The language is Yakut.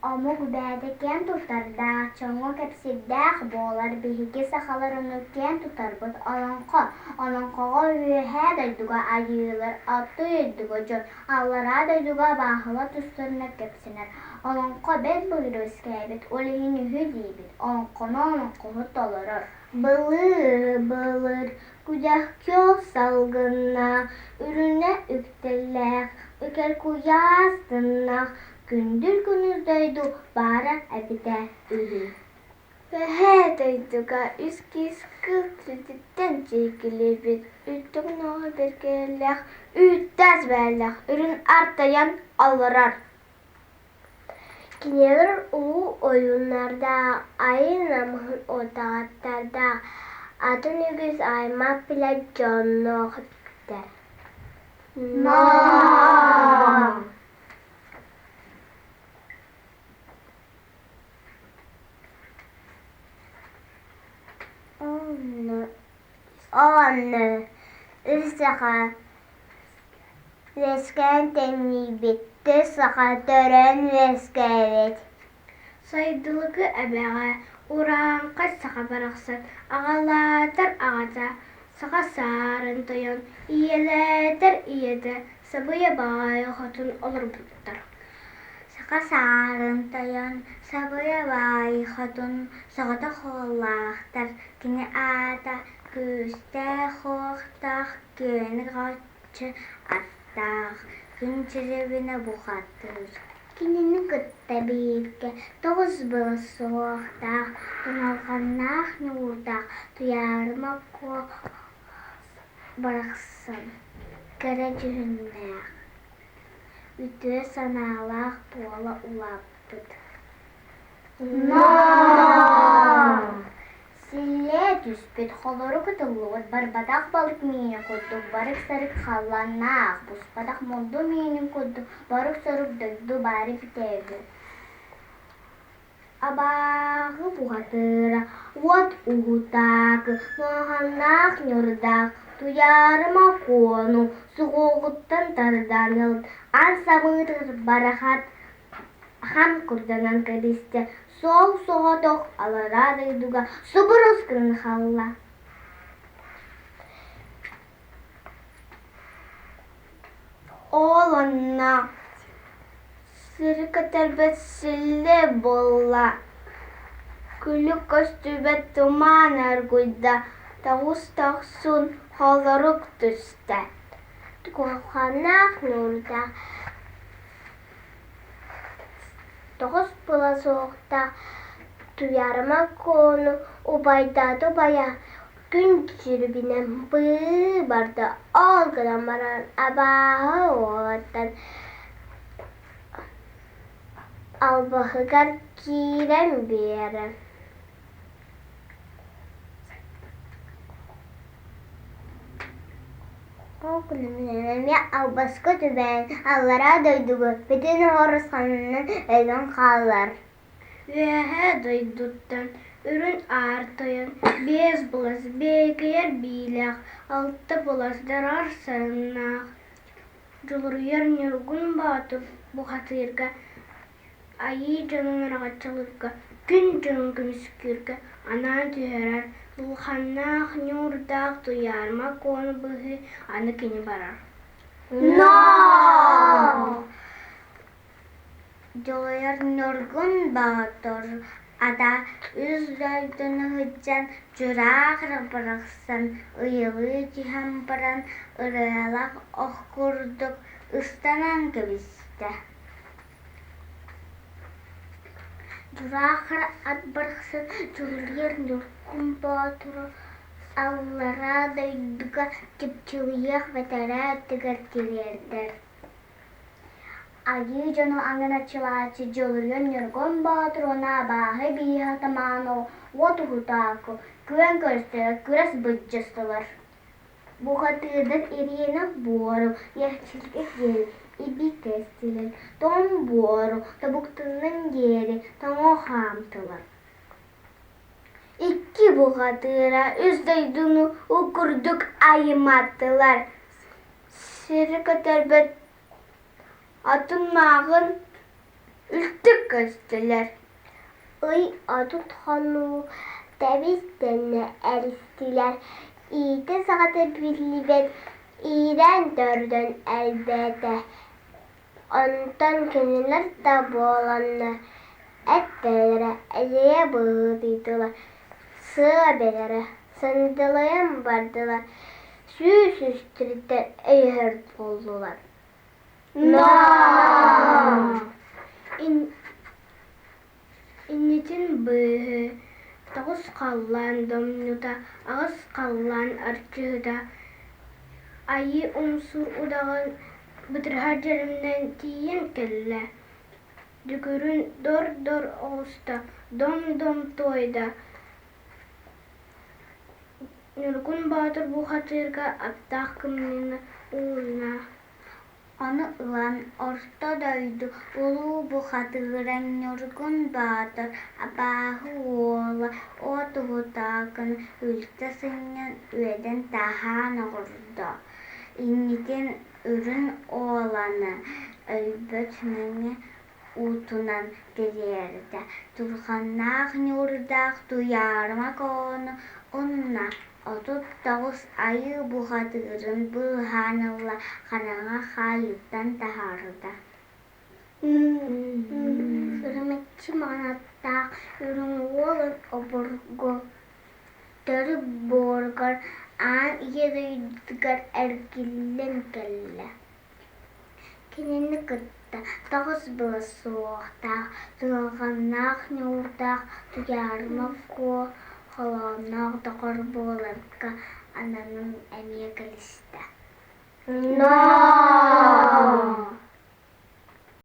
Омук бэйэтэ киэн туттардаах, дьоҥҥо кэпсиирдээх буолар. Биһиги сахалар ону киэн туттарбыт олоҥхо. Олоҥхоҕо Үөһээ дойдуга айыылар, Орто дойдуга дьон, Аллараа дойдуга абааһылар тустарынан кэпсэнэр. Олоҥхо бэрт былыр үөскээбит, ол иһин үһү диибит. Олоҥхону олоҥхоһут толорор. Былыр-былыр күдэх күөл салгыннаах, үрүнэ үктэллээх, үкэр куйаас тыннаах Күндүл күнүс дойду баара эбитэ үһү. Үөһээ дойдуга үс киис кыл тирититтэн чиикилийбит, үрдүк ноҕо бэргэһэлээх, үүттээх бээлээх үрүҥ артайан олорор. Кинилэр улуу ойууннардаах, айыы намыһын удаҕаттардаах, атын үгүс аймах билэр дьонноох эбиттэр. Ноо! Онно үс саха үөскээн тэнийбит, тыс саха төрөөн үөскээбит. Сайдылыкы эбэҕэ урааҥхай саха барахсан аҕалаатар аҕата, саха саарын тойон, ийэлээтэр ийэтэ Сабыйа баай хотун олорбуттар. Саха саарын тойон, Сабыйа баай хотун соҕотох уоллаахтар, кини аата күүстээх-уохтаах күөнү-хооччу аттаах, күн Дьирибинэ бухатыыр. Кинини кытта бииргэ тоҕус былас суһуохтаах, туналҕаннаах ньуурдаах Туйаарыма Куо барахсан кэрэ дьүһүннээх, үтүө санаалаах буола улааппыт. Силлиэ түспүт, холорук ытыллыбыт, барбатах балык миинин курдук барык-сарык халлааннаах, буспатах мунду миинин курдук борук-сорук дойду баара эбитэ үһү. Абааһы бухатыыра, уот уһутаакы, муоһаннаах ньурдаах, Туйаарыма Куону суһуоҕуттан тардан ылан, аан самыытыгар барахат хам курданан кэбистэ, суол соҕотох аллараа дойдуга субурус гынан хаалла. Ол онно сири көтөрбөт силлиэ буолла, күлүк көстүбэт туман оргуйда, тоҕус дохсун холорук түстэ. Куһаҕаннаах ньуурдаах, тоҕус була суохтаах Туйаарыма Куону убайдаата убайа күн дьирибинэн быы барда, ол гынан баран абааһы уолаттан албаһыгар киирэн биэрэр. Ол күнүнэн эмиэ албаска түбэһэн аллараа дойдуга бүтүн оҕурусханынан өлөн хаалар. Үөһээ дойдуттан Үрүҥ Аар Тойон биэс былас биэкэйэр биилээх, алта былас дарар сарыннаах Дьулуруйар Ньургун Боотур бухатыырга, айыы дьонун араҥаччылыырга, күн дьонун көмүскүүргэ анаан түһэрэр дулҕаннаах ньуурдаах Туйаарыма Куону быыһыы аны кини барар. Но! Дьулуйар Ньургун Боотур ата үс дойдуну сылдьан дьураах барахсан ыйылыы түһэн баран ырыалаах ох курдук ыстанан кэбистэ. Дьураах ат барахсан Дьулуруйар Ньургун Боотуру аллараа дойдуга чыпчылыйыах бэтэрээ өттүгэр тириэрдэр. Айыы дьону аҥыначчылааччы Дьулуруйан Ньургун Боотур уонна абааһы бииһэ атамаана уот уһутаакы күөн көрсө күрэс былдьастылар. Бухатыырдар ириэнэх буору, иэхчилгэ диэри ибии тэстилэр, тоҥ буору тобуктарынан диэри тоҥо хаамтылар. Икки бухатыыра үс дойдуну уу курдук айматтылар, сири көтөрбөт атын мааҕын. Үлтү көстүлэр. Ый 30 хонуу тэбис-тэҥҥэ эристилэр, иитэ-саҕата биллибэт иирээн төрдөн элбээтэ. Онтон кинилэр да буоланнар эт бэйэлэрэ элэйэ быһыытыйдылар, сыа бэйэлэрэ сандалыйан бардылар, сүүс үстэриттэн өйөһөр буоллулар. Иннитин быыһы тоҕус халлаан домнута, аҕыс халлаан арчыһыта Айыы Умсуур удаҕан бытархай дьэлимнэн тиийэн кэллэ, дүҥүрүн дор-дор оҕуста, дом-дом туойда, Ньургун Боотур бухатыырга аптаах кымньыыны уунна. Ону ылан Орто дойду улуу бухатыыра Ньургун Боотур абааһы уола Уот Уһутаакыны үлтү сынньан үөдэн таһаан оҥордо, иннитин Үрүҥ Уоланы өлбөт мэҥэ уутунан тириэрдэ, Турханнаах ньуурдаах Туйаарыма Куону уонна 39 айыы бухатыырын быыһаан ыла хараҥа хаайыыттан таһаарда. Үрүмэччи маҕанаттаах Үрүҥ Уолун обургу төрүт буоругар аан ийэ дойдутугар эргиллэн кэллэ. Кинини кытта тоҕус былас суоһахтаах, туйалҕаннаах ньуурдаах Туйаарыма Куо холоонноох доҕор буоларга ананан эмиэ кэлистэ.